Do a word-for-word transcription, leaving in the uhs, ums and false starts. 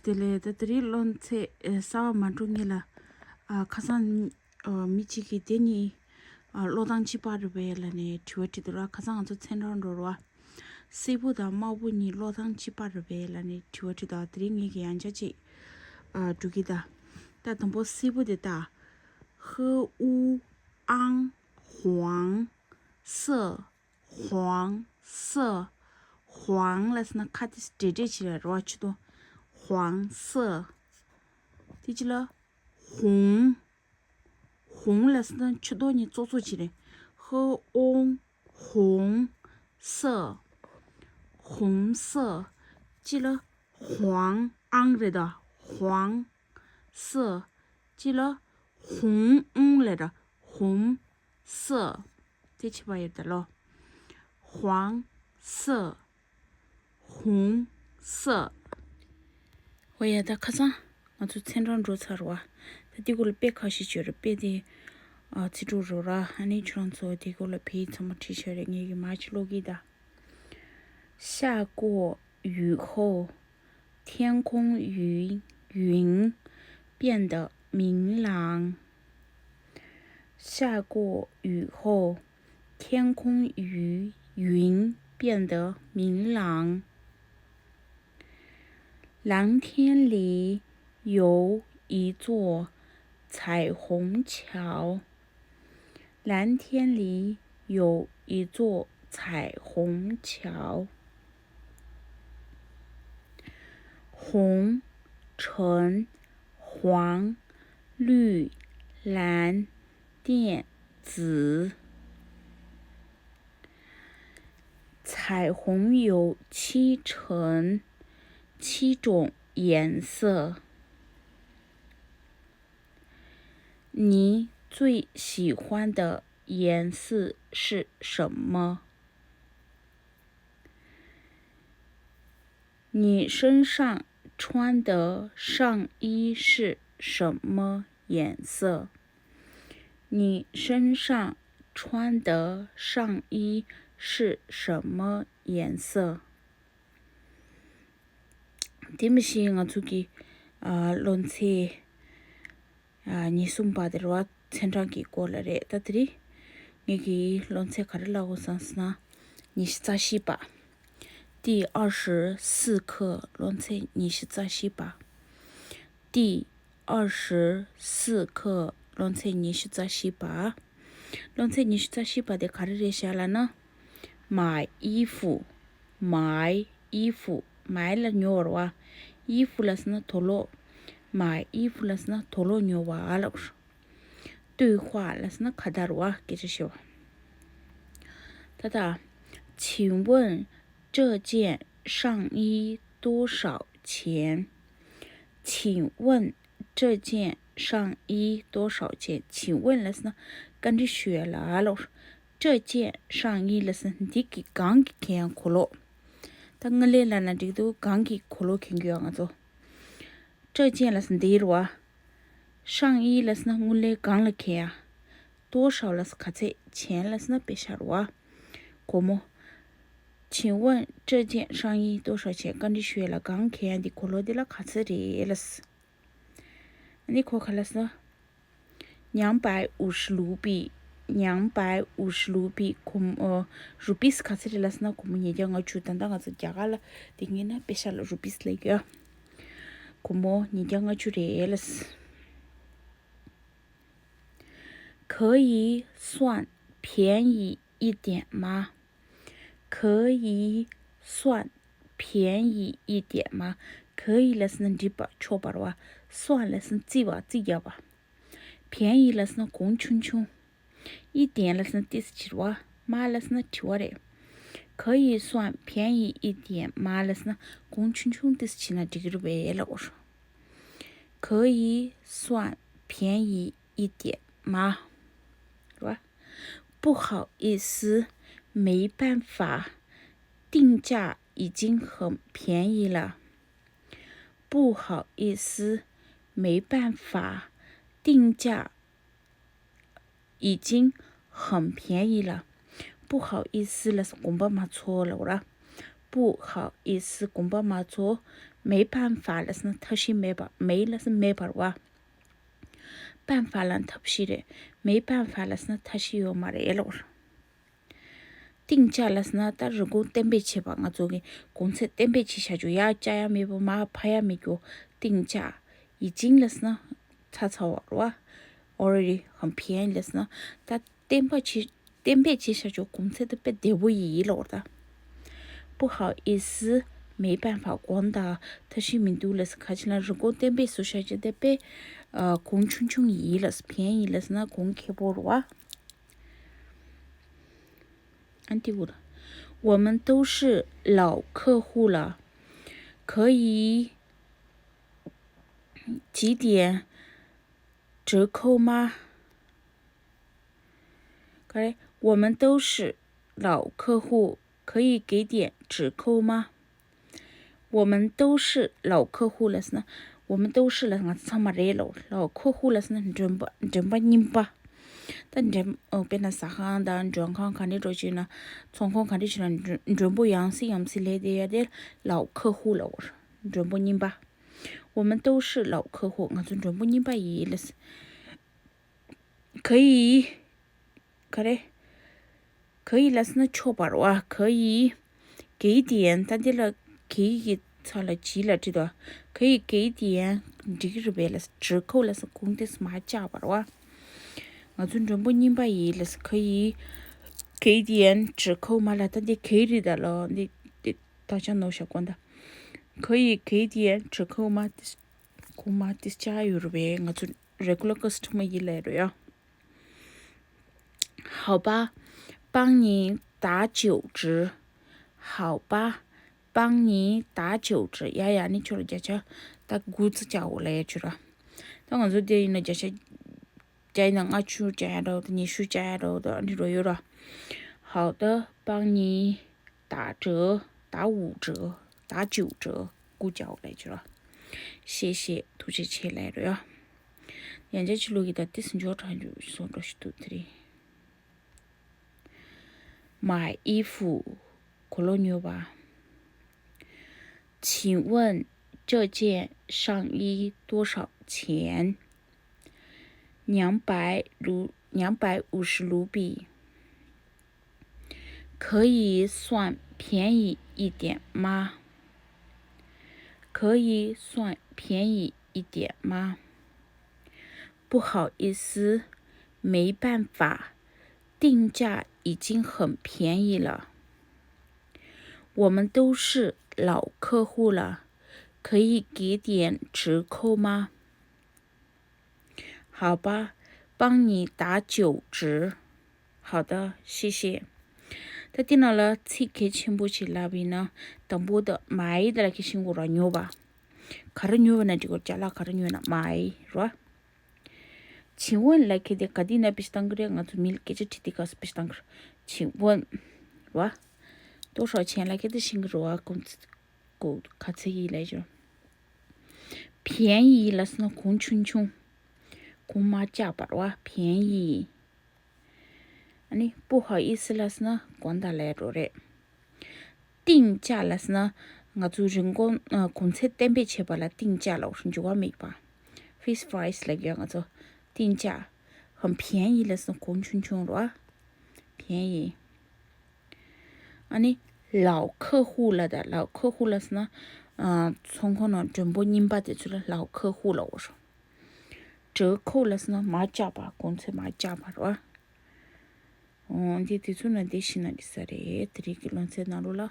དེ་ལས་ད་དེ་རིང་སློབ་ཚན་ཨེ་གསར་པ་མ་འགྲོ་སྔོན་ལ། ཨ་ཁ་སང་ཨ་མི་གཅིག་གིས་དེ་གཉིས་ཨ་ཀློག་སྟངས་གཅིག་པ་རེད་པས་ལབ་ནས་དྲི་བ་དྲིས་འདུག་ལ། ཁ་སང་ང་ཚོ་ཚན་གྲངས་འགྲོ་རུ་བ། སེར་པོ་དང་དམར་པོ་གཉིས་ཀློག་སྟངས་གཅིག་པ་རེད་པས་ལབ་ནས་དྲི་བ་དྲིས་འདུག་དེ་རིང་ངེད་ཀྱིས་ཡང་བསྐྱར་ཅིག་ཨ་འགྲོ་གི་ད། ད་དང་པོ་སེར་པོ་དེ་ད། ཧ་ཨུ་ཨང་ཧོང་སི། ཧོང་སི། ཧོང་ལབ་ཟེར་ན་ཁ་དེ་བྲེ་བྲེ་བྱེད་རེད་བ། ཆུ་དོ། ཧོང་སི། དེ་གཅིག་ལ་ཧོང་། ཧོང་ལབ་ཟེར་ན་ཆུ་དོ་གཉིས་ཙོག་ཙོག་བྱེད་རེད། ཧ་ཨོང་ཧོང་སི། ཧོང་སི། གཅིག་ལ་ཧོང་ཨང་རེད་ད། ཧོང་སི། གཅིག་ལ་ཧོང་ཨང་ལབ་ར། ཧོང་སི། དེ་ཕྱི་པ་ཡོད་ད་ལོ། ཧོང་སི། ཧོང་སི། ཨོ་ཡ། ད་ཁ་སང་ང་ཚོ་ཚན་གྲངས་འགྲོ་ཚར་བ། ད་དེ་སྐོར་ལ་དཔེ་ཁ་ཤས་ཡོད་རེད། དཔེ་དེ་ཨ་ཚིག་གྲོགས་རོ་ར། ཨ་ནི་ཁྱོད་རང་ཚོ་དེ་སྐོར་ལ་བེད་ཚང་མ་བྲིས་བྱས་རེད། ངས་ཀྱི་མ་ཅི་ཀློག་གི་ད། 下过雨后，天空云云变得明朗。下过雨后，天空云云变得明朗。蓝天里有一座彩虹桥。 蓝天里有一座彩虹桥。红、橙、黄、绿、蓝、靛、紫。彩虹有七层，七种颜色。 你最喜欢的颜色是什么？你身上穿的上衣是什么颜色？你身上穿的上衣是什么颜色？ དེ་མི་ཤེས། ང་ཚོ་གི་ཨ་སློབ་ཚན་ཨ་ཉེར་གསུམ་པ་དེ་རེད་བ། ཚན་གྲངས་ཀྱི་སྐོར་ལ་རེད། ད་དེ་རིང་ངེད་ཀྱི་སློབ་ཚན་ག་རེ་བཀླག་དགོས་བསམ་སོང་ན། ཉི་ཤུ་རྩ་བཞི་པ། 第二十四课， སློབ་ཚན་ཉི་ཤུ་རྩ་བཞི་པ། 第二十四课， སློབ་ཚན་ཉི་ཤུ་རྩ་བཞི་པ། སློབ་ཚན་ཉི་ཤུ་རྩ་བཞི་པ་དེ་ག་རེ་རེད་ཤག་ལབ་ན། 买衣服། 买衣服། 买 ལབ་ཉོ་བ་རེད་བ། 衣服 ལབ་ཟེར་ན་དུག་ལོག 买衣服 ལབ་ཟེར་ན་དུག་ལོག་ཉོ་བ་ལབ། 对话 ལབ་ཟེར་ན་ཁ་བརྡ་རེད་བ། སྐད་ཆ་བཤད་པ། ད་ལྟ། 请问这件上衣多少钱？ 请问这件上衣多少钱？ 请问 ལབ་ཟེར་ན་བཀའ་འདྲི་ཞུ་ཡ་ལ་ལབ། 这件上衣 ལབ་ཟེར་ན་འདི་གི་སྒང་གི་གྱོན་གོས་ལོག་ད་དངུལ་ལས་ལབ་ན་འགྲིག་འདུག་སྒང་གི་གོས་ལོག་གྱོན་གྱི་ཡོད་ང་ཚོ། 这件 ལབ་ཟེར་ན་འདི་རེད་བ། 上衣 ལབ་ཟེར་ན་དངུལ་ལས་སྒང་ལ་གྱོན་ཡ། 多少 ལབ་ཟེར་ག་ཚད། 钱 ལབ་ཟེར་ན་པེ་ཤ་རེད་བ། སྒོར་མོ། 请问这件上衣多少钱？ བཀའ་འདྲི་ཞུ་ཡ་ལ་སྒང་གྱོན་ཡ་འདི་གོས་ལོག་འདི་ལ་ག་ཚད་རེད་ལབ་ཟེར། ཨ་ནི་ཁོ་ག་ལབ་ཟེར་ན། 两百五十卢比། 两百五十卢比། སྒོར་མོ་ཨ་རུ་པིས་ག་ཚད་རེད་ལབ་ཟེར་ན་སྒོར་མོ་ཉིས་བརྒྱ་ལྔ་བཅུ། ད་ལྟ་ང་ཚོ་རྒྱ་གར་ལ་དེ་ངེས་ན་པེ་ཤ་ལ་རུ་པིས་ལབ་ཀྱི་ཡོད། སྒོར་མོ་ཉིས་བརྒྱ་ལྔ་བཅུ་རེད་ལབ་ཟེར། 可以算便宜一点吗？ 可以算便宜一点吗？ 可以 ལབ་ཟེར་ན་འགྲིག་པ་ཆོག་པ་རེད་བ། 算 ལབ་ཟེར་ན་རྩིས་པ། རྩིས་རྒྱག་པ། 便宜 ལབ་ཟེར་ན་གོང་ཆུང་ཆུང་། 一点 ལབ་ཟེར་ན་ཏོག་ཙམ་བྱེད་པ། 吗 ལབ་ཟེར་ན་དྲི་བ་རེད། 可以算便宜一点吗 ལབ་ཟེར་ན་གོང་ཆུང་ཆུང་ཏོག་ཙམ་བྱེད་ན་འགྲིག་གི་རེད་པས་ལབ་དགོས། 可以算便宜一点吗？ རེད་བ། 不好意思，没办法，定价已经很便宜了。 不好意思，没办法，定价已经很便宜了。 不好意思 ལབ་ཟེར་ན་དགོངས་པ་མ་ཚོམས་ལབ་ར། 不好意思，དགོངས་པ་མ་ཚོམས། 没办法 ལབ་ན་ཐབས་ཤེས་མེད་པ། 没 ལབ་ན་མེད་པ་རེད་བ། 办法 ལབ་ན་ཐབས་ཤེས་རེད། 没办法 ལབ་ན་ཐབས་ཤེས་ཡོད་མ་རེད་ལབ། 定价 ལབ་ན་ད་རིན་གོང་གཏན་འབེབས་བྱས་པ། ང་ཚོ་གི་གོང་ཚད་གཏན་འབེབས་བྱས་བཞག་རྒྱུ། ཡར་བཅག་ཡ་མེད་པ། མར་འཕར་ཡ་མེད་རྒྱུ། 定价 已经 ལབ་ན་ཚར་ཚར་བ་རེད་བ། already 很便宜 ལབ་ན་ད་གཏན་འབེབས་བྱས། གཏན་འབེབས་བྱས་བཞག་རྒྱུ་གོང་ཚད་དེ་དཔེ་བདེ་པོ་ཡིན་ལབ་པ་རེད་ད། 不好意思，没办法，དགོངས་དག་ཐབས་ཤེས་མི་འདུག་ལབ་ཟེར། ག་ཅི་ལབ་ན་རིན་གོང་གཏན་འབེབས་བཟོས་བཞག་རྒྱུ་དེ་དཔེ་གོང་ཆུང་ཆུང་ཡིན་ལབ་ཟེར། 便宜 ལབ་ན་གོང་ཁེ་པོ་རེད་བ། 安迪屋的，我们都是老客户了，可以给点折扣吗？我们都是老客户，可以给点折扣吗？ 我们都是老客户 ལབ་ན། 我们都是 ལབ་ང་ཚོ་ཚང་མ་རེད་ལབ། 老客户 ལབ་ན་མགྲོན་པོ། མགྲོན་པོ་རྙིང་པ། ད་མགྲོན། ཨོ། དཔེར་ན་ཟ་ཁང་དང་མགྲོན་ཁང་ག་འདྲ་འགྲོ་བྱས་ན། ཚོང་ཁང་ག་འདྲ་བྱས་ན། མགྲོན། མགྲོན་པོ་ཡང་སེ་ཡང་སེ་སླེབས་བསྡད་ཡ་དེ་老客户 ལབ། མགྲོན་པོ་རྙིང་པ། 我们都是老客户། ང་ཚོ་མགྲོན་པོ་རྙིང་པ་ཡིན་ལབ། 可以། ག་རེ། 可以 ལབ་ན་ཆོག་པ་རེད་བ། 可以给点། ད་འདི་ལ་给གི་ཚབ་ལ་给ལབ་བྲིས་འདུག 可以给点། འགྲིག་གི་རེད་པས་ལབ། 折扣 ལབ་ན་གོང་དེ་མར་བཅག་པ་རེད་བ། ང་ཚོ་མགྲོན་པོ་རྙིང་པ་ཡིན་ལབ། 可以给点折扣吗 ལབ། ད་འདི་给རེད་ད་ལོ། འདི་འདི་ད་ཆ་ནོར་བཞག་གོ་ད། 可以给点折扣吗 དེ། གོང་མ་དེ་བཅག་ཡོད་རེད་པས། ང་ཚོ་regular customer ཡིན་ལབ་རེད་ཡ། 好吧，帮你打九折。好吧，帮你打九折。ཡ་ཡ། ནི་ཁྱོད་ལ་བརྒྱ་ཆ་ད་དགུ་ཙམ་བཅག་འོ་ལབ་ཡ་ཁྱོད་ར། ད་ང་ཚོ་དེ་ཡིན་ན་བརྒྱ་ཆ་བརྒྱ་ཡིན་ན་ལྔ་བཅུ་བཅག་ཡ་འདྲ་བོ་དང་ཉི་ཤུ་བཅག་ཡ་འདྲ་བོ་དང་འདི་འདྲ་ཡོད་ར། 好的，帮你打折，打五折，打九折。 དགུ་བཅག་འོ་ལབ་ཁྱོད་ར། 谢谢། ཐུགས་རྗེ་ཆེ་ལབ་རེད་ཡ། ཡང་བསྐྱར་ཅིག་ཀློག་གི། ད་ཏིས་འཇོག་དྲག་འཇུག་སོང་འགྲོ་ཞིག་འདུག་དེ་རིང་། 买衣服། གོས་ལོག་ཉོ་བ། 请问这件上衣多少钱？两百卢，两百五十卢比。可以算便宜一点吗？可以算便宜一点吗？不好意思，没办法，定价已经很便宜了。我们都是老客户了，可以给点折扣吗？好吧，帮你打九折。 好的，谢谢。ད་དེ་ནང་ལ་ཚིག་གལ་ཆེན་པོ་ཞིག་ལབ་པ་ཡིན་ན། དང་པོ་ད་买 དེ་ལ་གི་ཤིང་གོ་ར་ཉོ་བ། ག་རེ་ཉོ་བ་ན་འགྲིག་གོ་ཅ་ལག་ག་རེ་ཉོ་ན་买 ར། 请问 ལ་གི་དེ་ག་དེ་ན་པི་ཤི་བཏང་གི་རེད། ང་ཚོ་མི་ལ་སྐད་ཆ་དྲིས་དེ་ག་སུ་པི་ཤི་བཏང་གི་རེད། 请问 ར། 多少钱 ལ་གི་དེ་ཤིང་གི་ར་བ། གོང་ཚད་གོ་ག་ཚད་ཡིན་ལབ་ཅོ། 便宜 ལབ་སོང་ན་གོང་ཆུང་ཆུང་། གོང་མ་བཅག་པ་ར་བ། 便宜། ཨ་ནི་不好意思 ལབ་སོང་ན་དགོངས་དག་ལབ་འགྲོ་རེད། 定价 ལབ་སོང་ན་ང་ཚོ་རིན་གོང་ཨ་གོང་ཚད་གཏན་འབེབས་བྱས་པ་ལ་定价 ལབ་འགྱུར་བ་མེད་པ། fixed price ལབ་ཀྱི་ཡོད་ང་ཚོ། 定价། 很便宜 ལབ་སོང་ན་གོང་ཆུང་ཆུང་ར་བ། 便宜། ཨ་ནི་老客户 ལབ་ད། 老客户 ལབ་སོང་ན་ཨ་ཚོང་ཁང་ནང་མགྲོན་པོ་རྙིང་པ་དེ་ཚོ་ལ་老客户 ལབ་འོ་ར། 折扣 ལབ་སོང་ན་མར་བཅག་པ། གོང་ཚད་མར་བཅག་པ་ར་བ། འོ་འདི་དེ་ཚོ་ན་འདི་ཤི་ན་འདི་ས་རེད། དེ་རིང་གི་སློབ་ཚན་ནང་ལོགས་ལ།